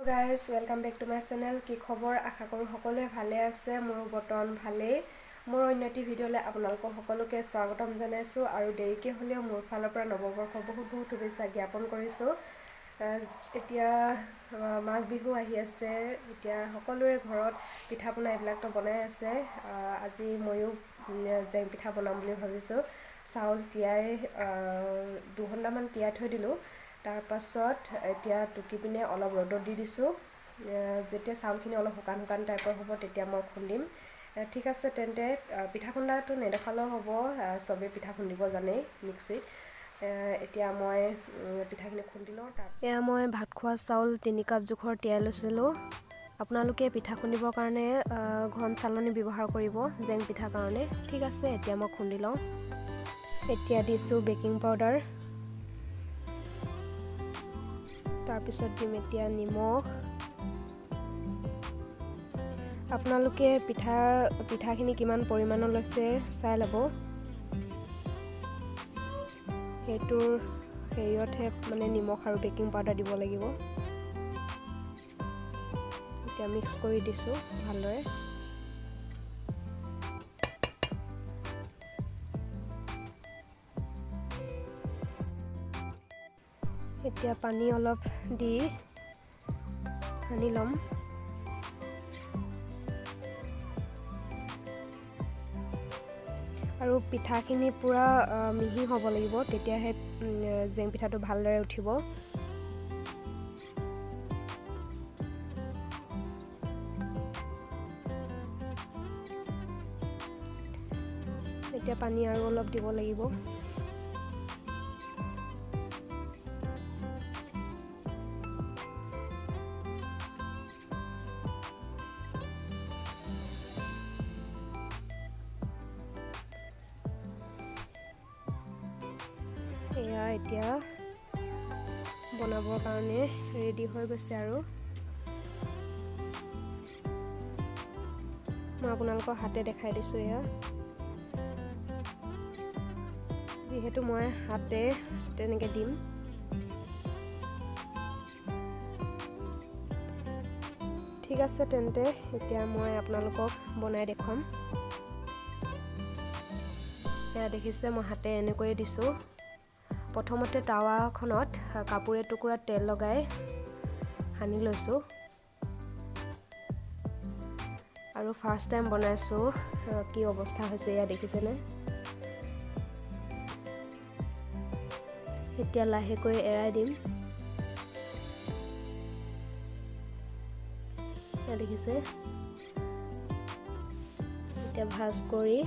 Guys, welcome back to my channel. কি খবৰ? আশা কৰোঁ সকলোৱে ভালে আছে। মোৰো বৰ্তমান ভালেই। মোৰ অন্য এটি ভিডিঅ'লৈ আপোনালোকক সকলোকে স্বাগতম জনাইছোঁ আৰু দেৰিকৈ হ'লেও মোৰ ফালৰ পৰা নৱবৰ্ষৰ বহুত বহুত শুভেচ্ছা জ্ঞাপন কৰিছোঁ। এতিয়া মাঘ বিহু আহি আছে। এতিয়া সকলোৰে ঘৰত পিঠা পনা এইবিলাকতো বনাই আছে। আজি ময়ো জেং পিঠা বনাম বুলি ভাবিছোঁ। চাউল তিয়াই 2 ঘণ্টামান তিয়াই থৈ দিলোঁ। তাৰপাছত এতিয়া টুকি পিনে অলপ ৰ'দত দি দিছোঁ। যেতিয়া চাউলখিনি অলপ শুকান শুকান টাইপৰ হ'ব, তেতিয়া মই খুন্দিম। ঠিক আছে তেন্তে, পিঠা খুন্দাটো নেদেখালেও হ'ব, চবেই পিঠা খুন্দিব জানেই মিক্সিত। এতিয়া মই পিঠাখিনি খুন্দি লওঁ। তাৰ এয়া মই ভাত খোৱা চাউল 3 কাপ জোখৰ তিয়াই লৈছিলোঁ। আপোনালোকে পিঠা খুন্দিবৰ কাৰণে ঘন চালনী ব্যৱহাৰ কৰিব জেং পিঠাৰ কাৰণে। ঠিক আছে, এতিয়া মই খুন্দি লওঁ। এতিয়া দিছোঁ বেকিং পাউডাৰ। তাৰপিছত দিম এতিয়া নিমখ। আপোনালোকে পিঠাখিনি কিমান পৰিমাণৰ লৈছে চাই ল'ব। সেইটোৰ হেৰিয়তহে মানে নিমখ আৰু বেকিং পাউডাৰ দিব লাগিব। এতিয়া মিক্স কৰি দিছোঁ ভালদৰে। এতিয়া পানী অলপ দি সানি ল'ম। আৰু পিঠাখিনি পূৰা মিহি হ'ব লাগিব, তেতিয়াহে জেং পিঠাটো ভালদৰে উঠিব। এতিয়া পানী আৰু অলপ দিব লাগিব। এয়া এতিয়া বনাবৰ কাৰণে ৰেডি হৈ গৈছে আৰু মই আপোনালোকৰ হাতে দেখাই দিছোঁ। এয়া যিহেতু মই হাতে তেনেকৈ দিম। ঠিক আছে তেন্তে, এতিয়া মই আপোনালোকক বনাই দেখুৱাম। এয়া দেখিছে, মই হাতে এনেকৈয়ে দিছোঁ। প্ৰথমতে টাৱাখনত কাপোৰ এটুকুৰাত তেল লগাই সানি লৈছোঁ। আৰু ফাৰ্ষ্ট টাইম বনাইছোঁ, কি অৱস্থা হৈছে এয়া দেখিছেনে? এতিয়া লাহেকৈ এৰাই দিম। এয়া দেখিছে, এতিয়া ভাজ কৰি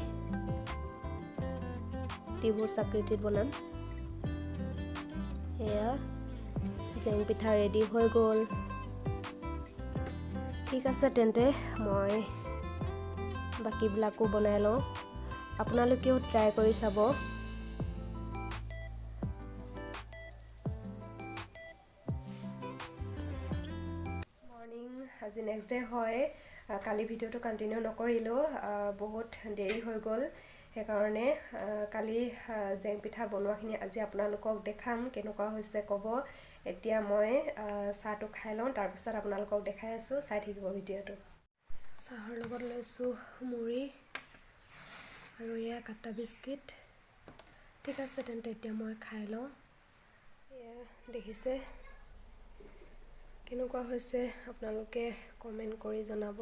ত্ৰিভুজ আকৃতিত বনাম। এয়া জেং পিঠা ৰেডি হৈ গ'ল। ঠিক আছে তেন্তে, মই বাকীবিলাকো বনাই লওঁ। আপোনালোকেও ট্ৰাই কৰি চাব। মৰ্ণিং, আজি নেক্সট ডে হয়। কালি ভিডিঅ'টো কণ্টিনিউ নকৰিলোঁ, বহুত দেৰি হৈ গ'ল সেইকাৰণে। কালি জেং পিঠা বনোৱাখিনি আজি আপোনালোকক দেখাম, কেনেকুৱা হৈছে ক'ব। এতিয়া মই চাহটো খাই লওঁ, তাৰপিছত আপোনালোকক দেখাই আছোঁ। চাই থাকিব ভিডিঅ'টো। চাহৰ লগত লৈছোঁ মুড়ি আৰু এয়া কাটা বিস্কিট। ঠিক আছে তেন্তে, এতিয়া মই খাই লওঁ। এয়া দেখিছে, কেনেকুৱা হৈছে আপোনালোকে কমেণ্ট কৰি জনাব।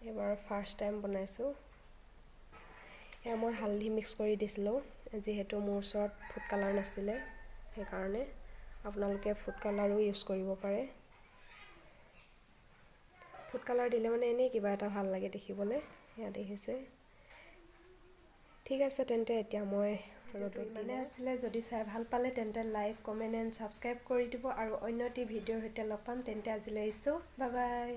এইবাৰ ফাৰ্ষ্ট টাইম বনাইছোঁ। এয়া মই হালধি মিক্স কৰি দিছিলোঁ, যিহেতু মোৰ ওচৰত ফুড কালাৰ নাছিলে সেইকাৰণে। আপোনালোকে ফুড কালাৰো ইউজ কৰিব পাৰে। ফুড কালাৰ দিলে মানে এনেই কিবা এটা ভাল লাগে দেখিবলৈ। এয়া দেখিছে। ঠিক আছে তেন্তে, এতিয়া মই ৰ'দত ইমানে আছিলে। যদি চাই ভাল পালে তেন্তে লাইক, কমেণ্ট এণ্ড ছাবস্ক্ৰাইব কৰি দিব আৰু অন্য এটি ভিডিঅ'ৰ সৈতে লগ পাম। তেন্তে আজিলৈ আহিছোঁ, বাই বাই।